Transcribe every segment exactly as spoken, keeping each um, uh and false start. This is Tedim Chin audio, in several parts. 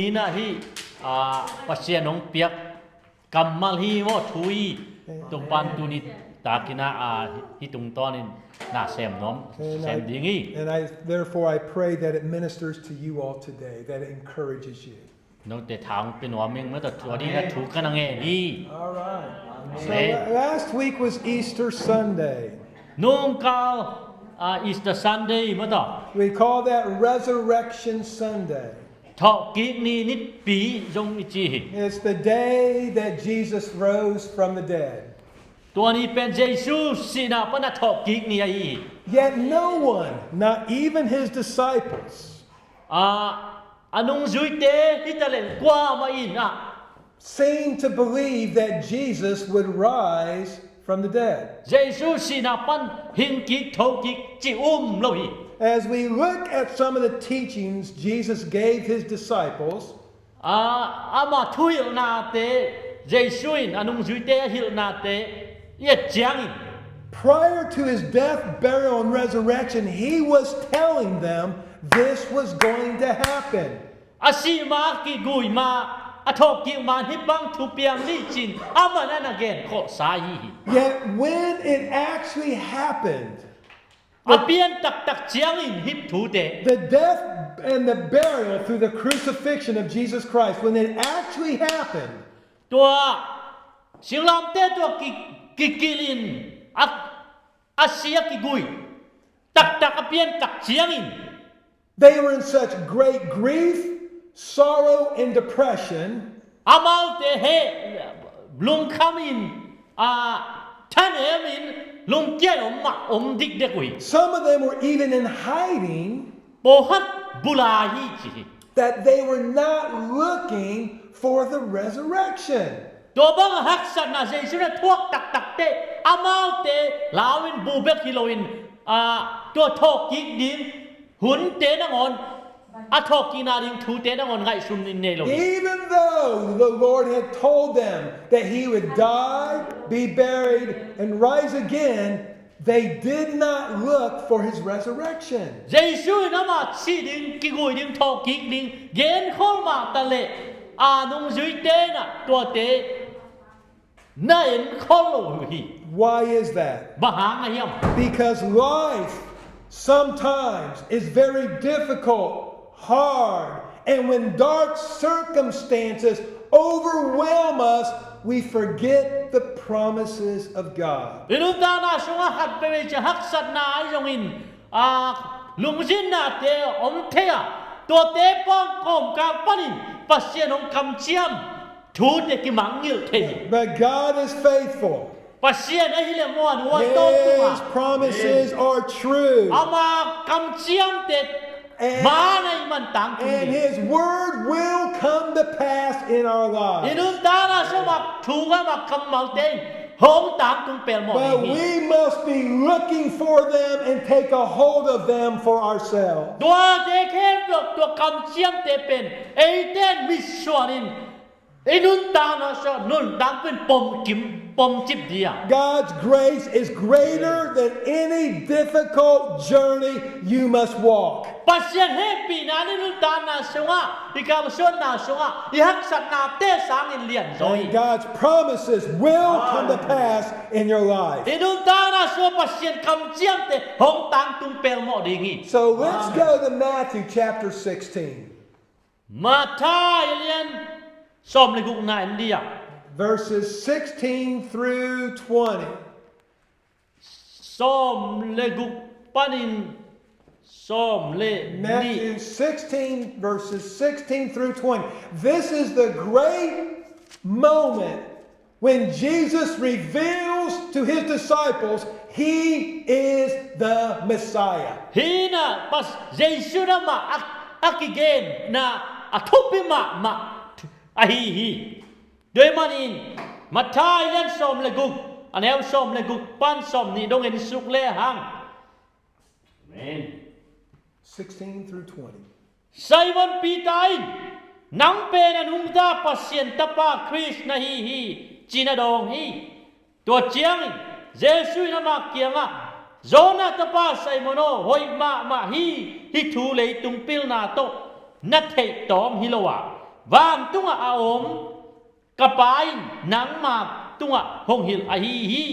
Ina hi, ah, Pasian hong piak kammal hi maw, thu hi. Topa'n tuni takin ah, ah, hi tungtawnin na sem nuam, and sem I, ding hi. And I, therefore I pray that it ministers to you all today, that it encourages you. Note tha hong pia nuam ing maw, tua ding a thu ka na ngen hi. All right. So, amen. La-, last week was Easter Sunday. Nungkal, ah, Easter Sunday maw. We call that Resurrection Sunday. Thawhkik ni nipi zong i ci hi. It's the day that Jesus rose from the dead. Tua ni pen Jesu sihna pan a thawhkik ni ahi hi. Yet no one, not even his disciples, ah, a nungzuite hi taleh kuamah in ah, seemed to believe that Jesus would rise from the dead. Jesu sihna pan hingkik thokik cih um lo hi. As we look at some of the teachings Jesus gave his disciples, ah, ama thuhilhnate, Jesu in a nungzuite a hilhnate i et ciangin, prior to his death, burial, and resurrection, he was telling them this was going to happen. A sih ma, a kigui ma, a thawhkik ma, hih bang thupiang ni ci-in aman a na gen khawhsa hi hi. Yet when it actually happened, a pian taktak ciangin hih thute, the death and the burial through the crucifixion of Jesus Christ, when it actually happened, tua singlamteh tungah ki, kikilhin a, a si a kigui taktak a pian tak ciangin, they were in such great grief, sorrow, and depression. Amaute he lungkham in, ah, thanem in, lungkiat om mah om dikdek uh hi. Some of them were even in hiding. Pawlkhat bula hi ci hi. That they were not looking for the resurrection. Tua bang a haksatna Jesu na thuak taktakte, amaute lau in bu bek hi loin, ah, tua thawhkik ding hunte nangawn, a thawhkikna ding thute nangawn ngaihsun in nei lo hi. Even though the Lord had told them that he would die, be buried, and rise again, they did not look for his resurrection. Jesu in ama sih ding, kigui ding, thawhkik ding genkhol mah taleh, a nungzuite in ah tuate na enkhol lo uh hi. Why is that? Bang hang a hiam? Because life sometimes is very difficult, hard, and when dark circumstances overwhelm us, we forget the promises of God. I nuntakna sungah khat peuh i ci haksatna ahi zongin, ah, lungzinnate om thei a, tuate pawng kawmkal panin Pasian hong kamciam thute kimangngilh thei hi. But God is faithful. Pasian ahih leh muanhuai tawntung a. His promises are true. Ama kamciamte man ahih man tangtun hi. And his word will come to pass in our lives. I nuntakna sungah thu, ama kammalte in hong tangtung pelmawh ding hi. But we must be looking for them and take a hold of them for ourselves. Tuate khempeuh, tua kamciamte pen eite in mitsuanin i nuntakna sungah nuntakna pen pomkim, pomcip ding a. God's grace is greater than any difficult journey you must walk. Pasian hehpihna in i nuntakna sungah, i kalsuanna sungah, i haksatnate sangin lianzaw hi. And God's promises will come to pass in your life. I nuntakna sungah Pasian kamciamte hong tangtung pelmawh ding hi. So let's go to Matthew chapter sixteen. Matthai a lian sawm le gukna en dih a. Verses sixteen through twenty. Sawm le guk panin sawm le nih. Matthew sixteen, verses sixteen through twenty. This is the great moment when Jesus reveals to his disciples he is the Messiah. Hih in ah Jesu in amah a, a kigenna a thupi mahmah ahi hi. Tua ahih manin Matthai lian sawm le guk, a neu sawm le guk pan sawm nih dong en suk le hang. Amen. Sixteen through twenty. Simon Peter in, "Nang pen a nungta Pasian Tapa Khrist na hi hi," ci-in a dawng hi. Tua ciangin Jesu in ama kiangah, "Jonah tapa Simon aw, hoih mahmah hi, hih thu leitung pilna tawh na theihtawm hi lo a, Vantungah a om ka Pa in nangma tungah hong hilh ahi hi.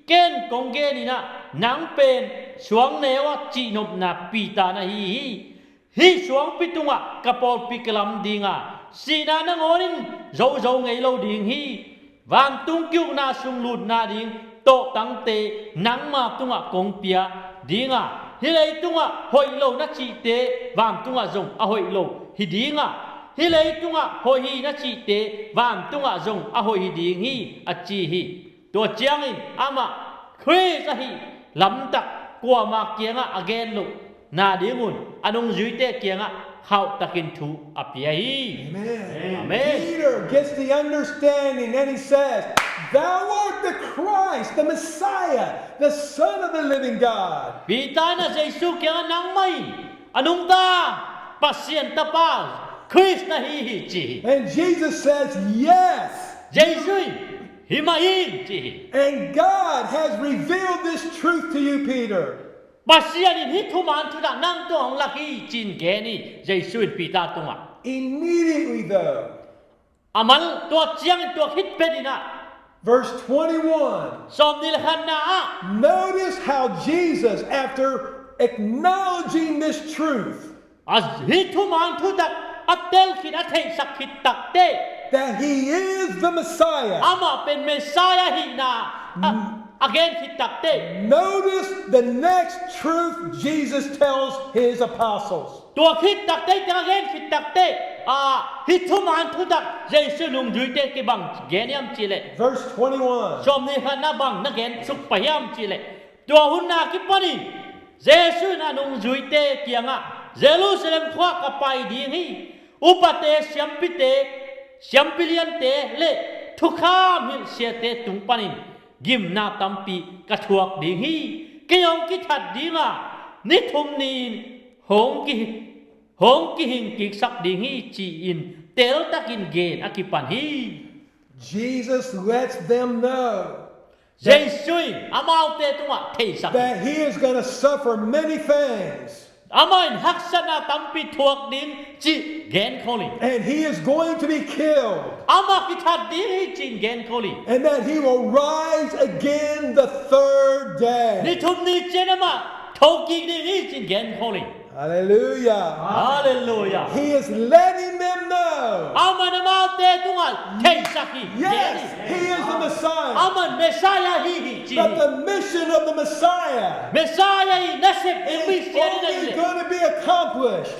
Ken kong genin ah, nang pen suang neu ah cihnopna Peter na hi hi. Hih suangpi tungah ka pawlpi ka lam ding a, sihna nangawnin zozo ngei lo ding hi. Vantung ki-ukna sung lutna ding tawhtangte nangma tungah kong pia ding a, hih leitungah hoih lo na cihte vantungah zong a hoih lo hi ding a, hih leitungah hoih hi na cihte vantungah zong a hoih hi ding hi, a ci hi. Tua ciangin amah Khrist ahih lamtak kuama kiangah a gen loh nadingun a nungzuite kiangah khauhtakin thu a pia hi. Amen. Amen. Peter gets the understanding and he says, "Thou art the Christ, the Messiah, the Son of the living God." Peter in ah Jesu kiangah, "Nangmah in a nungta Pasian Tapa Khrist na hi hi," ci hi. And Jesus says, "Yes." Jesu in, "Hi mah ing," ci hi. "And God has revealed this truth to you, Peter." Pasian in hih thuman thutak nang tungah hong lak hi, ci-in gen hi Jesu in Peter tungah. Immediately, though, a man tua ciangin tua khit phetin ah, verse twenty-one, sawmnih le khatna ah, notice how Jesus, after acknowledging this truth, a hih thuman thutak a telkhin, a theihsak khit takteh, that he is the Messiah, amah pen Messiah ahihna a, a gen khit takteh, notice the next truth Jesus tells his apostles. Tua khit takteh, tua a gen khit takteh, a, hih thuman thutak Jesu nungzuite kiang bang gen hiam cihleh, verse twenty-one, sawmnih le khatna bang na gen suk pah hiam cihleh, tua hun a kipanin Jesu in a nungzuite kiangah, "Jerusalem khua ka pai ding hi. Upate, siampite, siampi liante le thukham hilh siate tung panin gimna tampi ka thuak ding hi. Kei hong kithat ding a, ni thum ni-in hong ki, hong kihing kiksak ding hi," ci-in teltakin gen a kipan hi. Jesus lets them know Jesu in amaute tungah theisak hi, that he is gonna suffer many things. Amah in haksatna tampi thuak ding cih gen khol hi. And he is going to be killed. Amah kithat ding hi, ci-in gen khol hi. And that he will rise again the third day. Ni thum ni ciang amah thokik ding hi, ci-in gen khol hi. Hallelujah. Hallelujah. He is letting them know. Amah in amaute tungah theisak hi. Yes, he is the Messiah. Amah Messiah hi hi, ci hi. But the mission of the Messiah, Messiah i nasep, i mission, is only gonna be accomplished,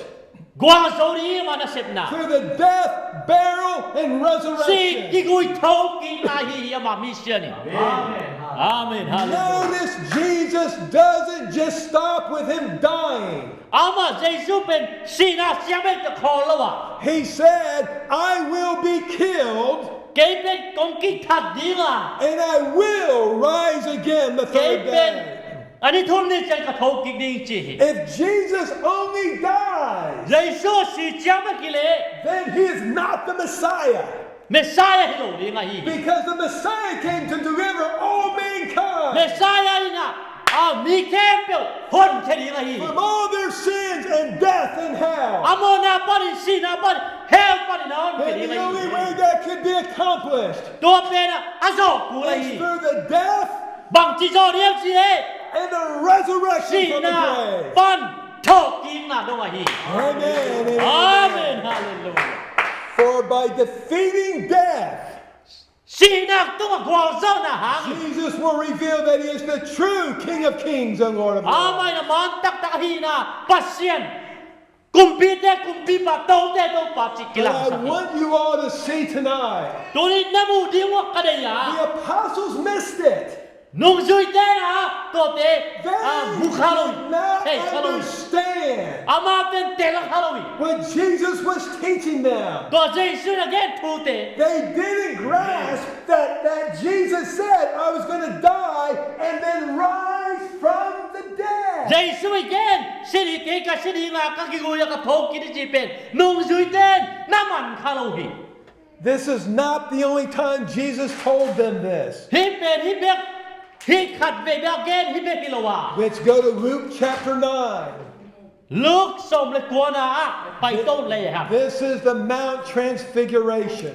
gualzo ding hi amah nasepna, through the death, burial, and resurrection. Sih, kigui, thokikna hi hi amah mission hi. Amen. Amen. Hallelujah. Notice Jesus doesn't just stop with him dying. Amah Jesu pen sihna ciang bek tawh khawl lo a, he said, "I will be killed, kei pen kong kithat ding a, and I will rise again the third day." Kei pen a ni thum ni ciang ka thokik ding, ci hi. If Jesus only dies, Jesu si ciang bek hi leh, then he is not the Messiah. Messiah hi lo ding ahi hi. Because the Messiah came to deliver all mankind, Messiah in ah, a, mi khempeuh honkhia ding ahi hi, from all their sins and death and hell. A mawhna panin, sihna panin, hell panin a honkhia ding ahi hi. And the only way that could be accomplished, tua pen a, a zawh kul ahi hi, is through the death, bangci zawh ding hiam cih leh, and the resurrection from the grave, sihna pan thokikna dong ahi hi. Amen. Amen. Amen. Hallelujah. For by defeating death, sihna tungah gualzawhna hangin, Jesus will reveal that he is the true King of Kings and Lord of Lords. Amah in a man taktak ahihna, Pasian, kumpite Kumpipa, tote Topa cih kilangsak hi. But I want you all to see tonight, tuni na muh ding uh ka deih a, the apostles missed it. Nungzuite in ah tuate, they, ah, mu kha lo hi, did not, thei kha lo hi, understand, amaute in tel kha lo hi, what Jesus was teaching them. Tua Jesu in a gen thute. They didn't grasp that, that Jesus said, "I was gonna die and then rise from the dead." Jesu i gen, "Si ding, kei ka si ding a, ka kigui a, ka thokik ding," cih pen nungzuite in na man kha lo hi. This is not the only time Jesus told them this. Hih pen hih bek, hih khatvei bek gen hih bek hi lo a. Let's go to Luke chapter nine. Luke sawm le kuana ah paito lei hang. This is the Mount Transfiguration.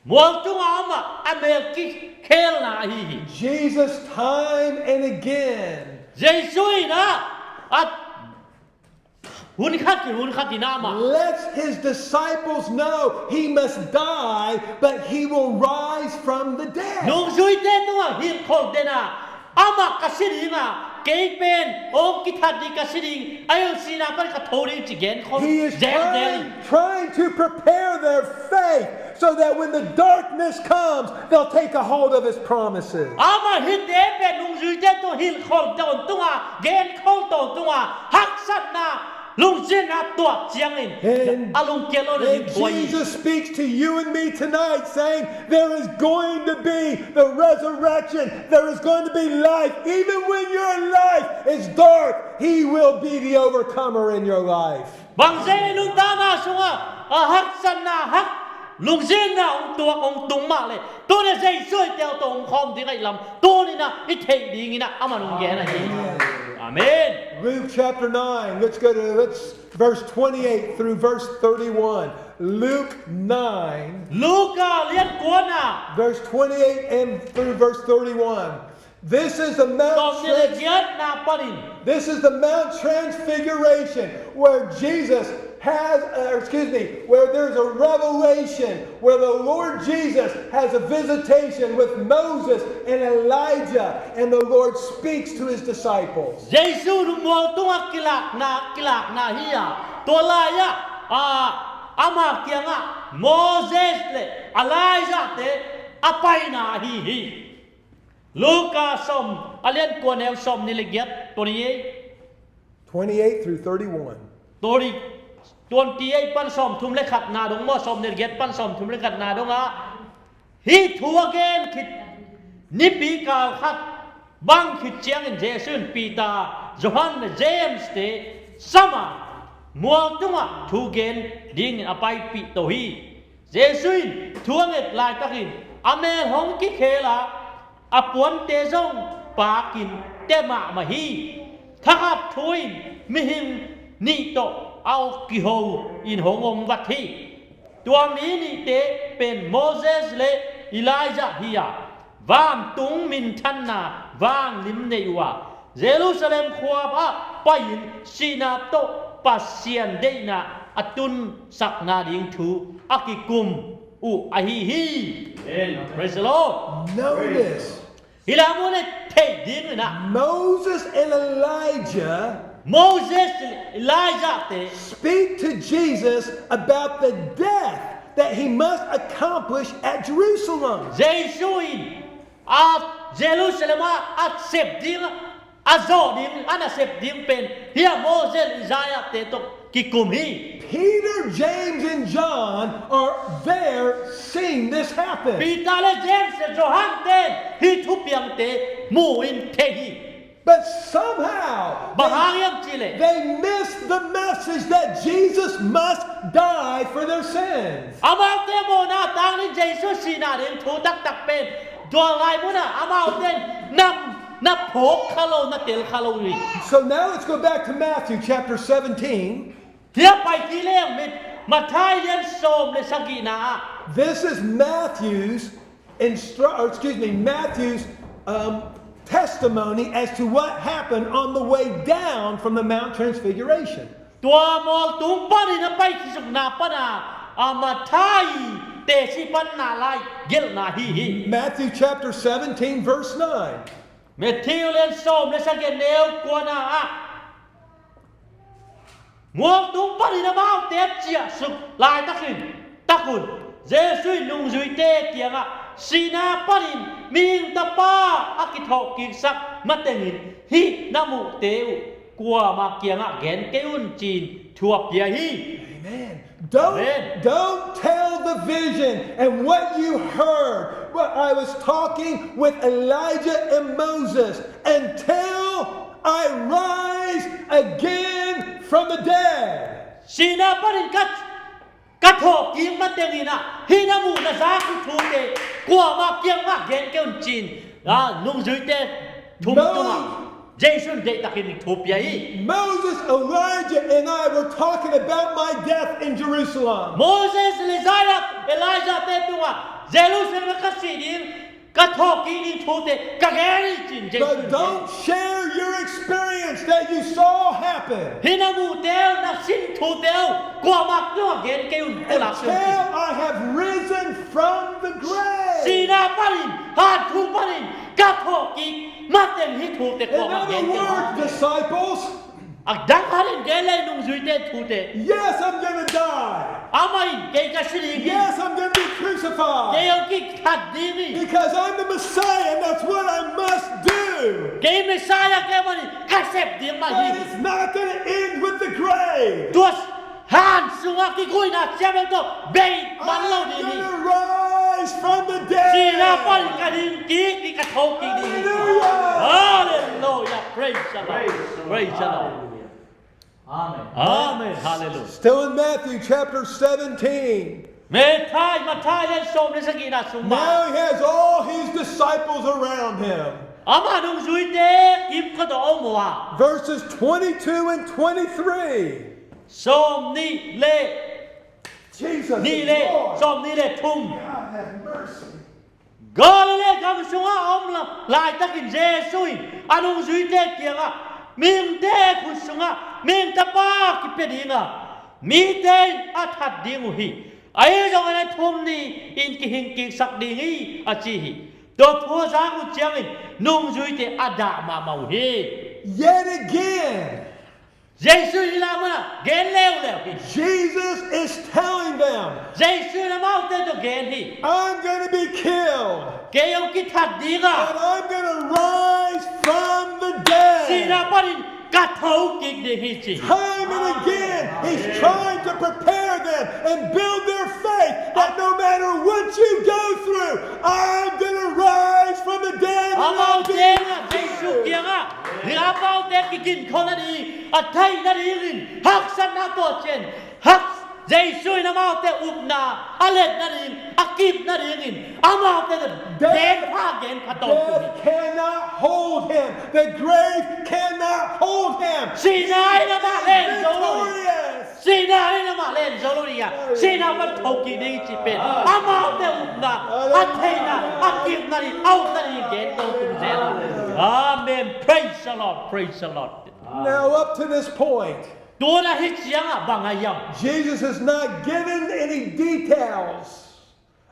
Mual tunga amah a mel kikhelna ahi hi. Jesus time and again. Jesu in ah a hun khat ki hun khat in amah lets his disciples know he must die, but he will rise from the dead. Nungzuite tungah hilhkhol dena amah ka si dinga, kei pen hong kithat ding ka si ding, a hilh sihna pan ka tho ding ci genkhol. He is trying, trying to prepare their faith so that when the darkness comes, they'll take a hold of his promises. Amah hihte pen nungzuite tungah hilhkhol tawntunga, genkhol tawntunga, haksatna, lungzinna tuah ciangin a lungkial lo na ding thuai hi. Jesus speaks to you and me tonight saying there is going to be the resurrection, there is going to be life. Even when your life is dark, he will be the overcomer in your life. Bangzah i nuntakna sungah a haksatna, hak lungzinna hong tuak hong tung mah leh, tuni Jesu i tel tawh hong khawm ding ahih lam tuni-in ah i theih dingin ah amah hong gen ahi. Amen. Luke chapter nine, let's go to, let's, verse twenty-eight through verse thirty-one. Luke nine, Luka lian kuana, verse twenty-eight and through verse thirty-one. This is the Mount Trans- This is the Mount Transfiguration, where Jesus has, uh, excuse me, where there's a revelation, where the Lord Jesus has a visitation with Moses and Elijah, and the Lord speaks to his disciples. Jesu mual tungah kilakna, kilakna hi a, tua lai-ah, ah, ama kiangah Moses le Elijah te a paina ahi hi. Luka sawm, a lian kua neu sawm ni le giat, twenty-eight. Twenty-eight through thirty-one. Twenty, twenty-eight pan sawm thum le khatna dong maw, sawm ni le giat pan sawm thum le khatna dong ah. Hih thu a gen khit nipi kal khat bang khit ciangin Jesu in Peter, Johan le James te sama mual tungah thu gen dingin a paipih to hi. Jesu in thu a nget laitakin a mel hong kikhel a, a puante zong pakin te mahmah hi. Thakhat thu in mihing nih tawh a kiho in hong om vat hi. Tua mi nihte pen Moses le Elijah hi a, vantung minthanna vanglian nei uh a, Jerusalem khua ah pai-in sihna tawh Pasian deihna a tunsakna ding thu a kikum uh ahi hi. Amen. Praise the Lord. Notice. Hih lai-ah mu le theih ding in ah. Moses and Elijah Moses, Elijah te speak to Jesus about the death that he must accomplish at Jerusalem. Jesu in a Jerusalem ah a sep ding, a zawh ding, a nasep ding pen hih a Moses, Elijah te tawh kikum hi. Peter, James, and John are there seeing this happen. Peter le James le Johan te hih thupiangte mu in thei hi. But somehow, bang hang hiam cih leh, they missed the message that Jesus must die for their sins. Amaute mawhna tangin Jesu sihna ding thu taktak pen tua lai munah amaute na, na phawk kha lo, na tel kha lo hi. So now let's go back to Matthew chapter seventeen. Hih a pai kik leng, Matthai lian sawm le sagihna ah. This is Matthew's instru-, or excuse me, Matthew's, um, testimony as to what happened on the way down from the Mount Transfiguration. Tua mual tung panin a pai kizukna pana, a, Matthai teci panna lai gelhna hi hi. Matthew chapter seventeen, verse nine. Matthew lian sawm le sagih neu kuana ah. Mual tung panin amaute a ciahsuk laitakin, takun, Jesu in nungzuite kiangah, sihna panin mihing tapa a kithawhkiksak matengin hih na muhte uh kuamah kiangah gen kei un ci-in thu a pia hi. Amen. Don't, Amen. Don't tell the vision and what you heard. Well, I was talking with Elijah and Moses until I rise again from the dead. Sihna panin ka, ka thawhkik matengin ah, hih na muh na zak uh thute kuamah kiangah gen kei un ci-in, a, nungzuite thum tungah. Jesu in deihtakin thu pia hi. Moses, Elijah, and I were talking about my death in Jerusalem. Moses, Elijah, Elijah te tungah Jerusalem ka sih ding, ka thawhkik ding thute ka gen hi, ci-in Jesu in gen. But don't share your experience that you saw happen. Hih na muhte uh, na sin thute uh kuamah tungah gen kei un, pulak kei un, ci. Until I have risen from the grave. Sihna panin, hanthuk panin ka thawhkik mateng hih thute kuamah gen kei un. In other words, disciples, a dang khat in gen leh, nungzuite, thute. Yes, I'm gonna die. Amah in, kei ka si ding hi. Yes, I'm gonna be crucified. Kei hong kithat ding hi. Because I'm the Messiah, and that's what I must do. Kei Messiah ka hih manin ka sep ding mah hi. But it's not gonna end with the grave. Tua han sungah kikuina ciang bek tawh bei man lo ding hi. I'm gonna rise from the dead. Sihna panin ka ding kik ding, ka thokik ding hi. Hallelujah. Hallelujah. Praise the Lord. Praise the Lord. Praise the Lord. Hallelujah. Amen. Amen. Hallelujah. Still in Matthew chapter seventeen. Matthai, Matthai lian sawm le sagihna sung mah. Now he has all his disciples around him. Amah nungzuite kimkot a om uh a. Verses twenty-two and twenty-three. Sawmnih le, Jesus is Lord. Nih le, sawmnih le thum. God have mercy. Galilee gam sungah a om la-, laitakin Jesu in a nungzuite kiangah, mihingte khut sungah Mihing Tapa kipia ding a, mite in a that ding uh hi. Ahi zongin a ni thum ni-in kihingkiksak ding hi, a ci hi. Tua thu a zak uh ciangin nungzuite a dah mahmah uh hi. Yet again, Jesu in hih lai munah gen leuleu hi. Jesus is telling them, Jesu in amaute tawh gen hi. I'm gonna be killed. Kei hong kithat ding a. But I'm gonna rise from the dead. Sihna panin ka thokik ding hi, ci. Time and again, he's trying to prepare them and build their faith that no matter what you go through, I'm gonna rise from the dead and I'll be with you. Amaute in ah Jesu kiangah, hih amaute kikin khawm nading, a theih nadingin, haksatna tawh ciang, hak-, Jesu in amaute upna a let nading, a kip nadingin, amaute tawh death, death pha gen pha to. Death cannot hold him. The grave cannot hold him. Sihna in amah len zo lo ding. He is victorious. Sihna in amah len zo lo ding a, sihna pan thokik ding cih pen amaute upna, a theihna, a kipna ding, a upna ding gen to tung zel. Amen. Praise the Lord. Praise the Lord. Now up to this point, tu-in ah hih ciangah bang a hiam? Jesus has not given any details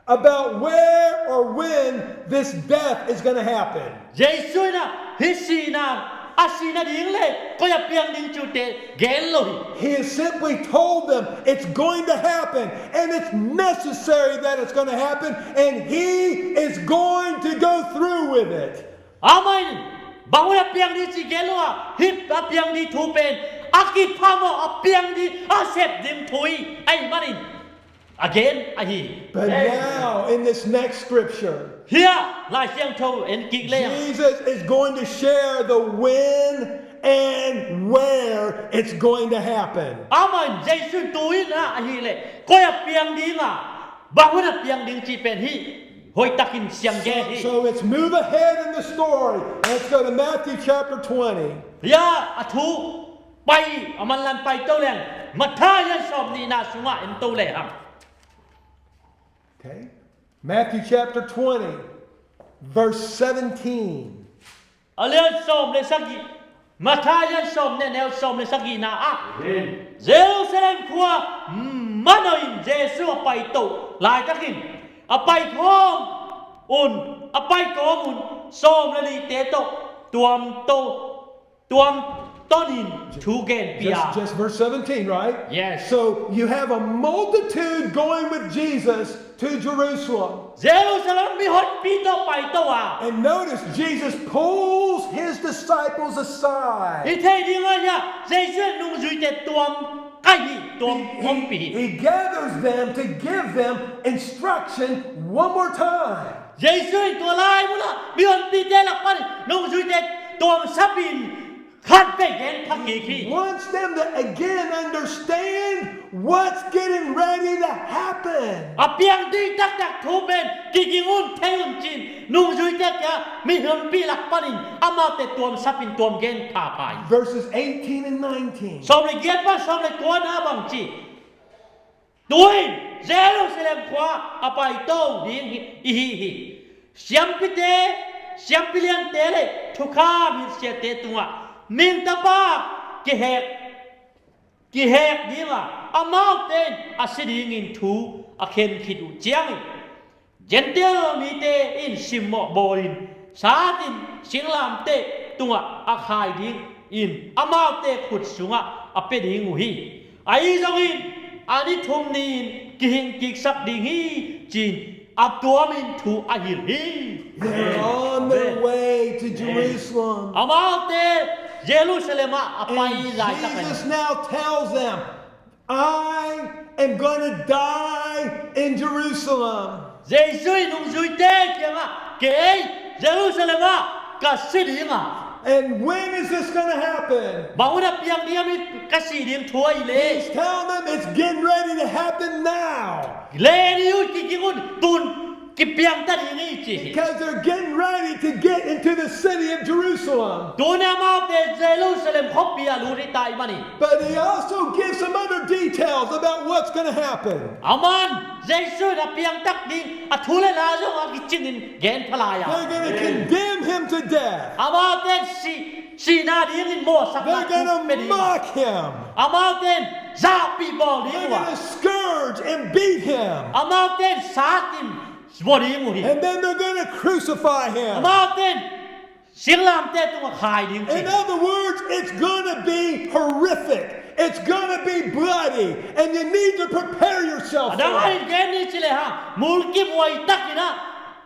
about where or when this death is gonna happen. Jesu in ah hih sihna, a sih nading le koi ah piang ding cihte gen lo hi. He has simply told them it's going to happen, and it's necessary that it's gonna happen, and he is going to go through with it. Amah in bang hun a piang ding cih gen lo a, hih a piang ding thu pen a kiphamawh, a piang ding, a sep ding thu hi. Ahih manin a gen ahi. But now, in this next scripture, hih ah Lai Siangtho en kik leh, Jesus is going to share the when and where it's going to happen. Amah in Jesu in tu-in ah ahih leh koi ah piang ding a, bang hun ah piang ding cih pen hih hoihtakin siang gen hi. So, so let's move ahead in the story. Let's go to Matthew chapter twenty. Hih ah a thu pai, a manlang pai to leng, Matthai lian sawmnihna sungah en to lehang. Okay? Matthew chapter twenty, verse seventeen. A lian sawm le sagih, Matthai lian sawm, a neu sawm le sagihna ah, Jerusalem khua manawhin Jesu a paito laitakin a paikhawm un, a paikawm un sawm le nihte tawh tuamto, tuamtonin thu genpih a. Just, just verse seventeen, right? Yes. So you have a multitude going with Jesus to Jerusalem. Jerusalem mihonpi tawh paito a. And notice, Jesus pulls his disciples aside. I theih ding ah hih ah Jesu in nungzuite tuam kai hi, tuam, he, honpih hi. He gathers them to give them instruction one more time. Jesu in tua lai munah mihonpite lak panin nungzuite tuam sapin Khat vei gen thak kik hi. Wants them to again understand what's getting ready to happen. A piang ding taktak thu pen kiging un, thei un ci-in nungzuite kiangah mihonpi lak panin amaute tuamsapin tuam gen phapha hi. Verses eighteen and nineteen. Sawm le giat pan sawm le kua na bang ci? Tu-in Jerusalem khua a paito ding hi, ihi hi. Siampite, siampi liante le thukham hilhsiate tungah mintapa kihek, kihek dinga amaute in a si dingin thu a khen khit uh ciangin Gentile mite in simmawh bawlin satin singlamteh tungah a khai dingin amaute khut sungah a pia ding uh hi. Ahi zongin a ni thum ni-in kihing kiksak ding hi, ci-in a tuamin thu a hilh hi. They're on their way to Jerusalem. Amaute Jerusalem ah a pai laitak ahi. And Jesus now tells them, "I am going to die in Jerusalem." Jesu in nungzuite kiangah, "Kei Jerusalem ah ka si ding a." And when is this going to happen? Bang hun a piang ding a mi ka si ding thu ahi le? He's telling them it's getting ready to happen now. Le ni un, kiging un, tun kipiang ta ding hi ci hi. Because they're getting ready to get into the city of Jerusalem. Tun amaute Jerusalem khuapi ah lut hi ta ahih manin. But he also gives some other details about what's going to happen. Aman Jesu in a piangtak ding a thu le la zong a kicingin gen pha lai a. They're going to condemn him to death. Amaute si, sihna dingin mawhsakna thu pe ding. They're going to mock him. Amaute zahpih bawl ding uh a. They're going to scourge and beat him. Amaute satin vua ding uh hi. And then they're going to crucify him. Amaute singlamteh tungah khai ding ci. In other words, it's going to be horrific. It's going to be bloody. And you need to prepare yourself for it. A dang a in gen ni ci le hang, mulkimhuai takin ah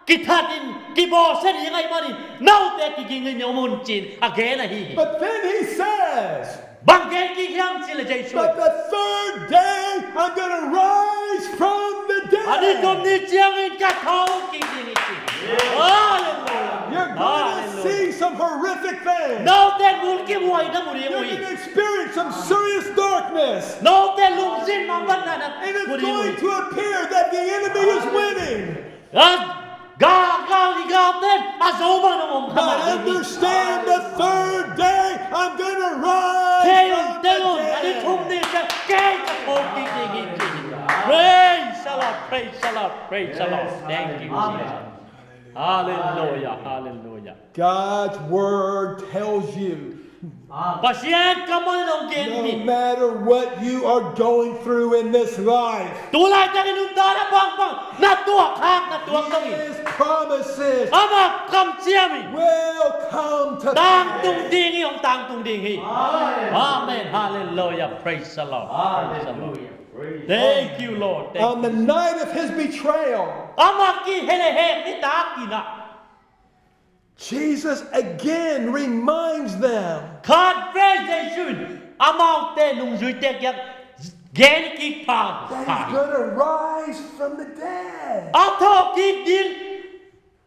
kithatin kibawlsia ding ahih manin note kigingin om un ci-in a gen ahi hi. But then he says, Bang gen kik hiam ci le Jesu in, "But the third day, I'm going to rise from the dead." A ni thum ni ciangin ka tho kik ding hi ci. Hallelujah. You're going to see some horrific things. Note mulkimhuai na mu ding uh hi. You're going to experience some serious darkness. Note lungsim mangbatna na mu ding uh hi. And it's going to appear that the enemy is winning. A gal, gal, i galten a zo bang na om kha mai ding hi. But understand, the third day I'm going to rise from the dead. Thei un, thei un, a ni thum ni ciang kei ka tho kik ding hi ci. Praise the Lord, praise the Lord, praise the Lord. Thank you, Jesus. Hallelujah, hallelujah. God's word tells you, Pasian kammal in hong gen hi. No matter what you are going through in this life, tu laitakin nuntakna pangpang na tuak khak, na tuak zongin, His promises, ama kamciam hi, will come to pass. Tangtung ding hi, hong tangtung ding hi. Amen. Amen. Hallelujah. Praise the Lord. Praise the Lord. Thank you, Lord. Thank you. On the night of his betrayal, ama kihel hek nitak in ah, Jesus again reminds them, khat vei Jesu in amaute nungzuite kiang gen kik pha, that he's gonna rise from the dead. A thawh kik ding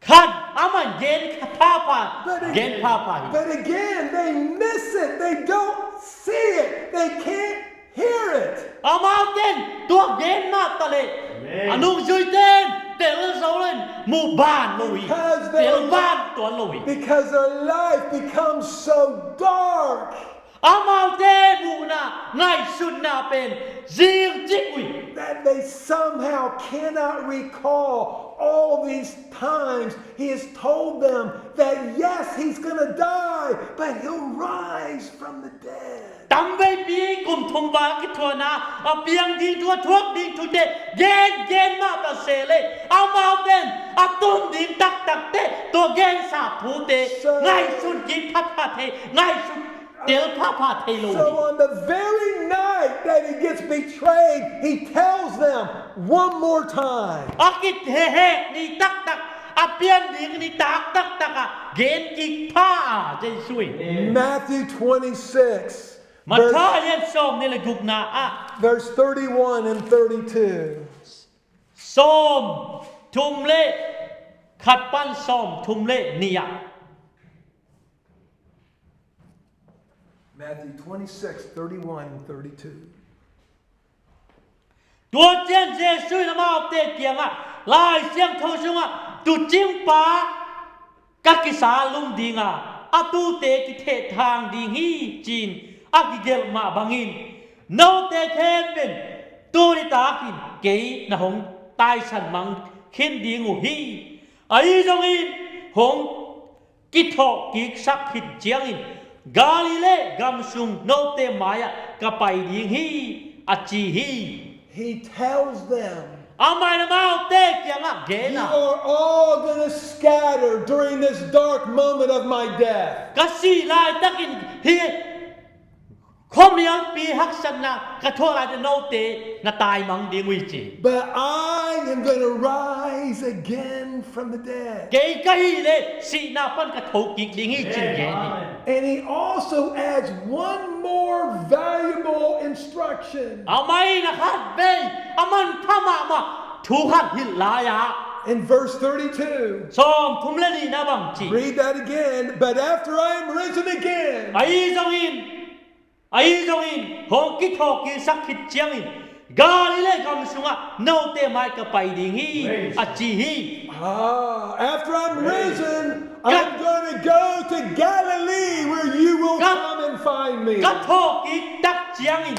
khat amah in gen pha pha, gen pha pha hi. But again, they miss it. They don't see it. They can't hear it. Amaute in tua gen mah ta leh, amen, a nungzuite in tel zo lo in mu ban lo hi. Tel ban tuan lo hi. Because their life becomes so dark. Amaute muhna, ngaihsutna pen zing cik uh hi. That they somehow cannot recall all these times he has told them that, yes, he's gonna die, but he'll rise from the dead. Tamveipi kum thum val kithuahna, a piang ding thu, a thuak ding thute gen gen mah ta se leh, amaute in a tun ding taktakte, tua gensa thute ngaihsun kik phatphat thei, ngaihsun tel phapha thei lo hi. So on the very night that he gets betrayed, he tells them one more time. A kihehek ni taktak, a pian ding ni taktaktak ah gen kik pha a Jesu in. Matthew twenty-six, Matthai lian sawm nih le gukna ah, verse thirty-one and thirty-two. Sawm thum le khat pan sawm thum le nih ah. Matthew twenty-six, thirty-one and thirty-two. Tua ciang Jesuh in amaute kiangah, Lai Siangtho sungah, Tuucingpa ka kisa lum dinga, a tuute kithehthang ding hi, ci-in a kigelh mah bangin, note khempeuh in tuni takin kei na hong taisan mang khin ding uh hi. Ahi zongin hong kithawhkiksak khit ciangin Galilee gam sung note mai-ah ka pai ding hi, a ci hi. He tells them, Amah in amaute kiangah gen a, You are all going to scatter during this dark moment of my death. Ka sih laitakin hih khuamialpi haksatna ka thuak laitakin note na taimang ding uh hi, ci. But I am going to rise again from the dead. Kei ka hih leh sihna pan ka thokik ding hi, ci-in gen hi. And he also adds one more valuable instruction. Amah in a khat vei a manpha mahmah thu khat hilh lai-ah, In verse thirty-two, sawmthum le nihna bang ci. Read that again. But after I am risen again, Ahi zongin, ahi zongin hong kithawhkiksak khit ciangin Galilee gam sungah note mai ka pai ding hi, a ci hi. Ah, after I'm risen, I'm going to go to Galilee where you will come and find me. Ka thawhkik tak ciangin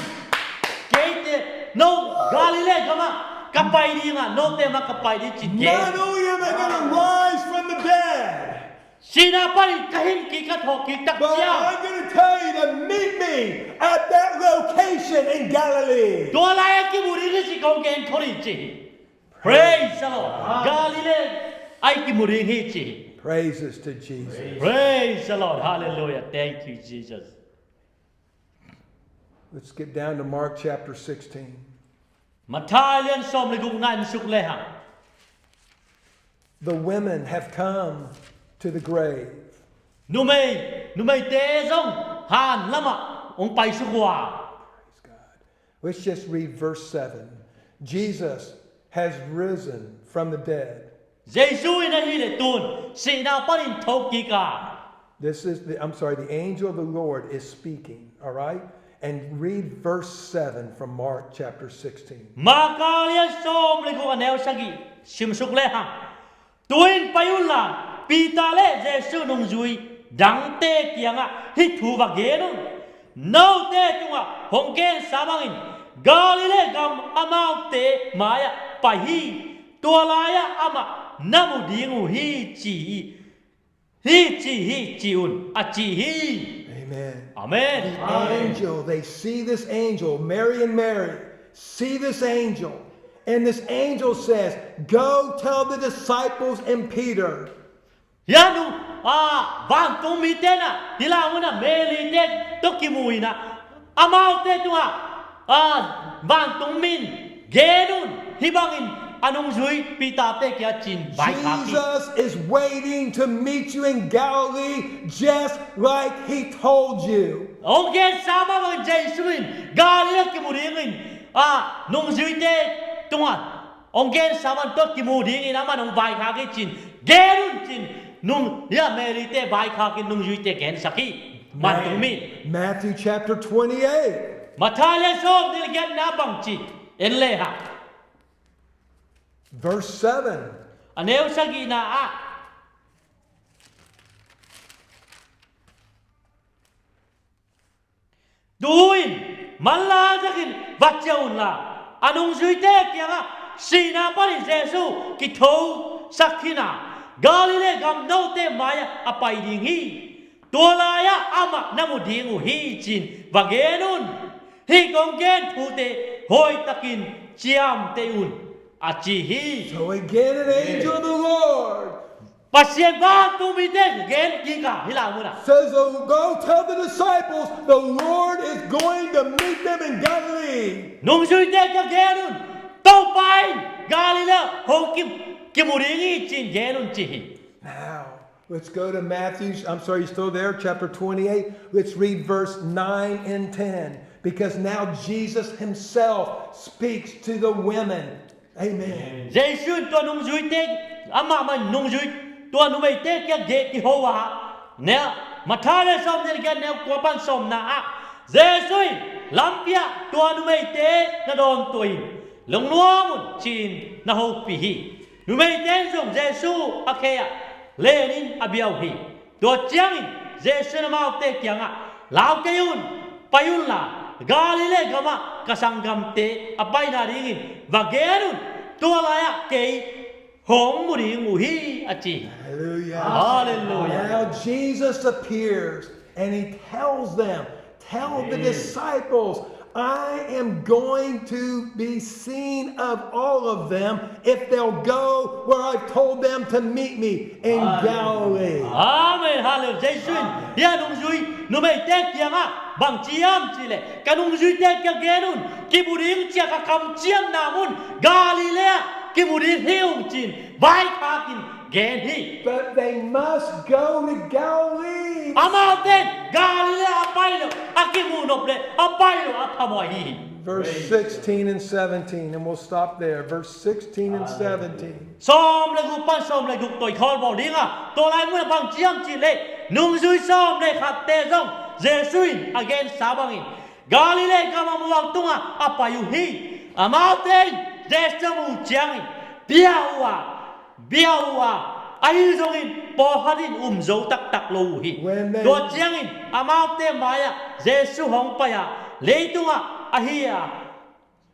keite no Galilee gamah ka pai ding a, note mah ka pai ding ci gen. Not only am I going to rise from the dead, Sihna panin ka hinkik, ka thawhkik tak ciang, but I'm going to tell you to meet me at that location in Galilee. Tua lai-ah kimu ding hi, ci kong gen khol hi, ci hi. Praise the Lord. Galilee ah kimu ding hi, ci hi. Praises to Jesus. Praise the Lord. Hallelujah. Thank you, Jesus. Let's skip down to Mark chapter sixteen. Matthai lian sawm le gukna en suk le hang. The women have come to the grave. Numei, numeite zong han lamah hong paisuk uh a. Praise God. Let's just read verse seven. Jesus has risen from the dead. Jesuh in ahih leh tun sihna panin thokik a. This is the, I'm sorry, the angel of the Lord is speaking, all right? And read verse seven from Mark chapter sixteen. Marka lian sawm le guk, a neu sagih sim suk le hang. Tu-in pai unla, Peter le Jesuh nungzui dangte kiangah hih thu va gen un. Note tungah hong gensa bangin Galilee gam amaute mai-ah pai hi. Tua lai-ah amah na mu ding uh hi, ci hi. Hi ci hi, ci un, a ci hi. Amen. Amen. The angel, they see this angel, Mary and Mary see this angel, and this angel says, "Go tell the disciples and Peter." Hih a nu, a, vantung mite in a, hih lai munah Mary te tawh kimu in a, amaute tungah, a, vantung mi in gen un, hih bangin a nungzui Peter te kiang ci-in vaikhak hi. Jesus is waiting to meet you in Galilee, just like he told you. Hong gensa mah bangin Jesuh in Galilee ah kimu dingin, a, nungzuite tungah hong gensa bang, tua kimu dingin amah hong vaikhak hi, ci-in gen un, ci-in nung, hih a Mary te vaikhak in nungzuite gensak hi. Vantung mi. Matthew chapter twenty-eight. Matthai lian sawmnih le giatna bang ci en le hang. Verse seven. A neu sagihna ah. Tu-in manlang takin va ciah unla, a nungzuite kiangah sihna panin Jesuh kithosak khin a, Galilee gam note mai-ah a pai ding hi. Tua lai-ah amah na mu ding uh hi, ci-in va gen un. Hih kong gen thute hawitakin ciamteh un, a ci hi. So again, an angel of the Lord Pasian vantung mite gen kik a, hih lai munah says, "Oh, go tell the disciples, the Lord is going to meet them in Galilee." Nungzuite kiang gen un, Topa in Galilee ah hong ki, kimu ding hi, ci-in gen un, ci hi. Now, let's go to Matthew. I'm sorry, you're still there, chapter twenty-eight. Let's read verse nine and ten, because now Jesus himself speaks to the women. Amen. Jesuh in tua nungzuite, amah mah nungzui, tua numeite kiang gen kiho a, neu Matthai le sawmnih le giat neu kua pan sawmna ah Jesu in lampi ah tua numeite na dawntuah in, lungnuam un ci-in na hopih hi. Numeite in zong Jesu a khe ah lenin a bia uh hi. Tua ciangin Jesu in amaute kiangah, lau kei un, pai unla Galilee gamah ka sanggamte a paina dingin va gen un, tua lai-ah kei hong mu ding uh hi, a ci. Hallelujah. Hallelujah. Now Jesus appears and he tells them, tell the disciples, I am going to be seen of all of them if they'll go where I've told them to meet me in Galilee. Amen. Hallelujah. Jesu in hih a nungzui numeite kiangah bang ci hiam cih leh, ka nungzuite kiang gen un, kimu ding ci-a ka kamciamna mun Galilee ah kimu ding hi ung ci-in vaikhak in gen hi. But they must go to Galilee. Amaute in Galilee a pai lo, a kimuh nop leh a pai lo a phamawh ahi hi. Verse sixteen and seventeen, and we'll stop there. Verse sixteen and seventeen. Sawm le guk pan sawm le guk tawh i khawl bawl ding a, tua lai mun ah bang ci hiam cih leh, nungzui sawm le khatte zong Jesu in a gensa bangin Galilee gam a mual tungah a pai uh hi. Amaute in Jesu a muh ciangin bia uh a, bia uh a, ahi zongin pawlkhat in um zo taktak lo uh hi. When they Tua ciangin amaute mai-ah Jesu hong pai a, leitungah ahi a,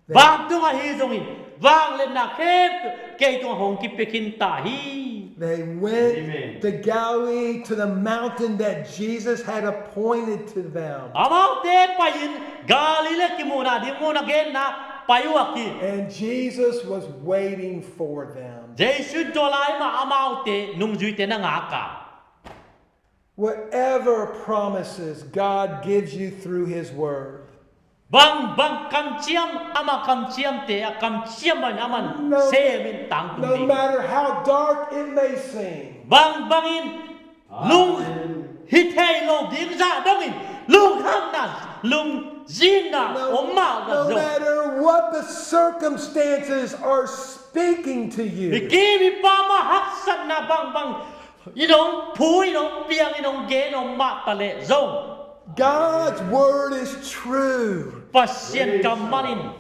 vantung ahi zongin vangliatna khempeuh kei tungah hong kipia khin ta hi. They went to Galilee, to the mountain that Jesus had appointed to them. Amaute pai-in Galilee kimuhna ding mun a genna pai uh a ki. And Jesus was waiting for them. Jesu in tua lai mah amaute nungzuite na ngak a. Whatever promises God gives you through His Word, Bang, bang kamciam, ama kamciamte a kamciam bangin aman semin tangtung ding. No matter how dark it may seem. Bang, bangin lung hi thei lo ding zah dongin lungkhamna, lungzinna om mah zah zong. No matter what the circumstances are speaking to you. I kim i pam a haksatna bang, bang in hong phu, in hong piang, in hong gen om mah ta leh zong. God's word is true. Pasian kammal in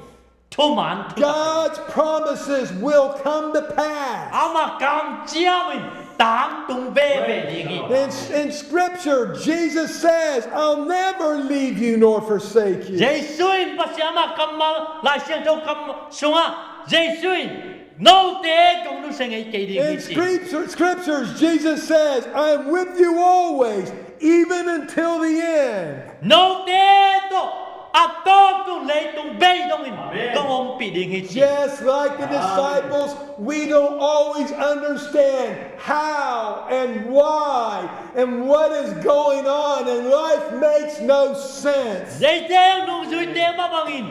thuman thu. God's promises will come to pass. Ama kamciam in tangtung veve ding hi. In, in Scripture, Jesus says, I'll never leave you nor forsake you. Jesu in Pasian ama kammal, Lai Siangtho kam sungah Jesu in note kong nusia ngei kei ding hi ci. In scripture, scriptures, Jesus says, I am with you always, even until the end. Note tawh a tawptu leitung bei dongin kong ompih ding hi ci. Just like the disciples, we don't always understand how and why and what is going on, and life makes no sense. Eite nungzuite mah bangin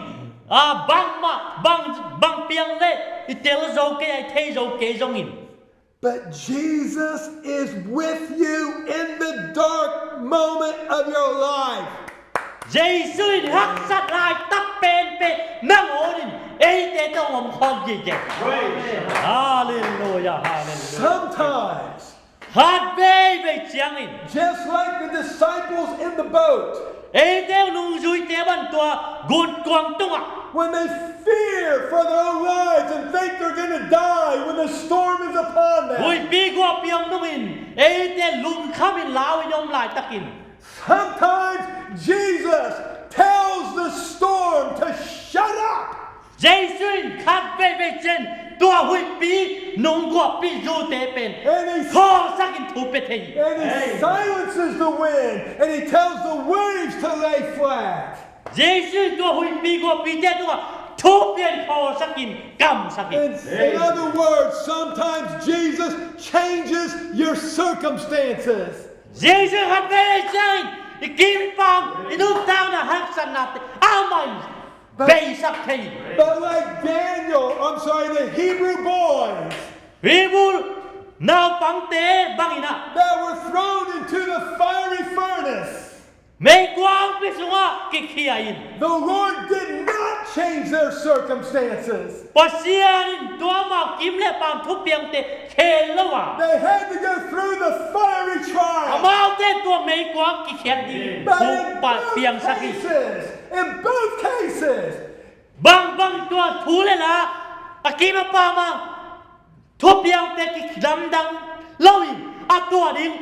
a, bangmah, bang, bang piang leh i tel zo kei a, i thei zo kei zongin. But Jesus is with you in the dark moment of your life. Jesu in haksat laitak penpen nangawn in eite tawh hong om khawm kik hi. Hallelujah, hallelujah. Sometimes Khat veivei ciangin. Just like the disciples in the boat. Eite nungzuite bang tua gunkuang tungah. When they fear for their own lives and think they're gonna die when the storm is upon them. Huihpi guahpi hong nungin eite lungkhamin lau in om laitakin. Sometimes Jesus tells the storm to shut up. Jesu in khat veivei ciang tua huihpi nung guahpi zute pen khawlsakin thu pia thei hi. And he silences the wind and he tells the waves to lay flat. Jesu in tua huihpi guahpite tungah thu pia in khawlsakin kamsak hi. In, in other words, sometimes Jesus changes your circumstances. Jesu in khat veivei ciangin i kim i pam, i nuntakna haksatnate amah in beisak thei. But like Daniel, I'm sorry, the Hebrew boys, Hebrew naupangte bangin ah, that were thrown into the fiery furnace, meikuangpi sungah kikhia in. The Lord did not change their circumstances. Pasian in tua amau kim le paam thupiangte khel lo a, they had to go through the fiery trial. Amaute tua meikuang kikhiat ding. But in both cases, in both cases, bangbang tua thu le la, a kim a paam a thupiangte kidamdang loin a tua ding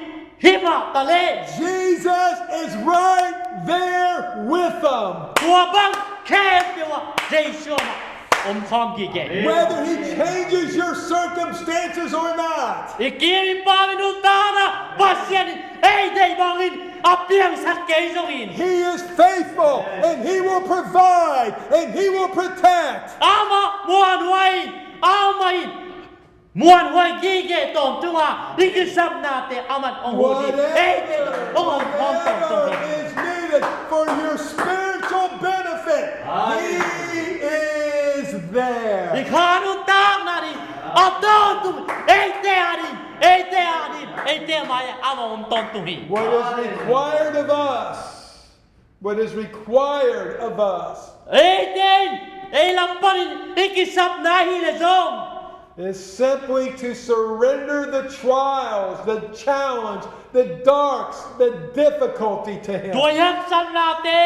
hi mah ta leh, Jesus is right there with them. Tua bang khempeuh ah Jesu amah om khawm gige. Whether he changes your circumstances or not, i kim i paam i nuntakna Pasian in ei deih bangin a piangsak kei zongin, he is faithful and he will provide and he will protect. Amah muanhuai in, amah in muanhuai gige tawntung a, i kisapnate aman hong huh ding. Eite hong hong tawntung hi. Whatever is needed for your spiritual benefit, he is there. I kha nuntakna ding a tawntung, eite a ding, eite a ding, eite mai-ah amah hong tawntung hi. What is required of us, what is required of us, eite in ei lam panin i kisapna hi le zong, is simply to surrender the trials, the challenge, the darks, the difficulty to him. Tua i haksatnate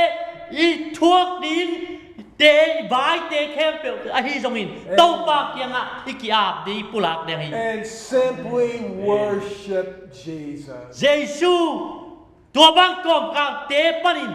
i thuak dingte, i vaite khempeuh ahi zongin Topa kiangah i ki-ap ding, i pulak ding hi. And simply worship Jesus. Jesu tua bang kawmkakte panin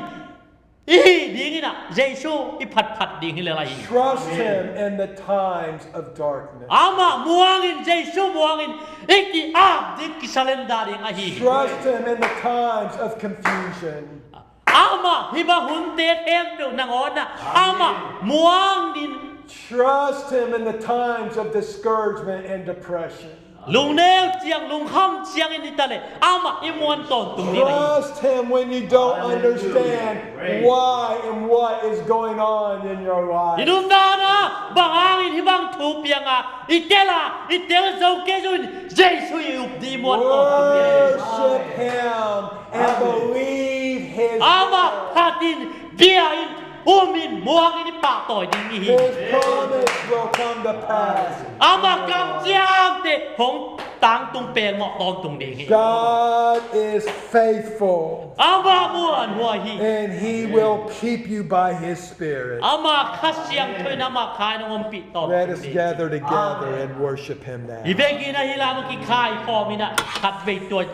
i hih dingin ah Jesu i phatphat ding hi le lai hi. Trust him in the times of darkness. Amah muangin, Jesu muangin i ki-ap ding, kisalenda ding ahi hi. Trust him in the times of confusion. Amah hih bang hunte khempeuh nangawn ah amah muangin. Trust him in the times of discouragement and depression. Lungneu ciang, lungkham ciangin i ta leh amah i muan tawntung ding hi. Trust him when you don't understand why and what is going on in your life. I nuntakna bang hangin hih bang thu piang a i tel a, i tel zo kei zongin Jesu i up ding i muan tawntung ding hi. Worship him and believe his word. Amah phatin, bia in, um in, muang in, i pahtawi ding i hi. His promise will come to pass. Amah kamciamte hong tangtung pelmawh tawntung ding hi. God is faithful. Amah muanhuai hi. And he will keep you by his spirit. Amah Kha Siangtho in amah Kha in hong ompih tawntung ding hi. Let us gather together and worship him now. I vekin ah hih lam ah kikhai khawm in ah khatvei tua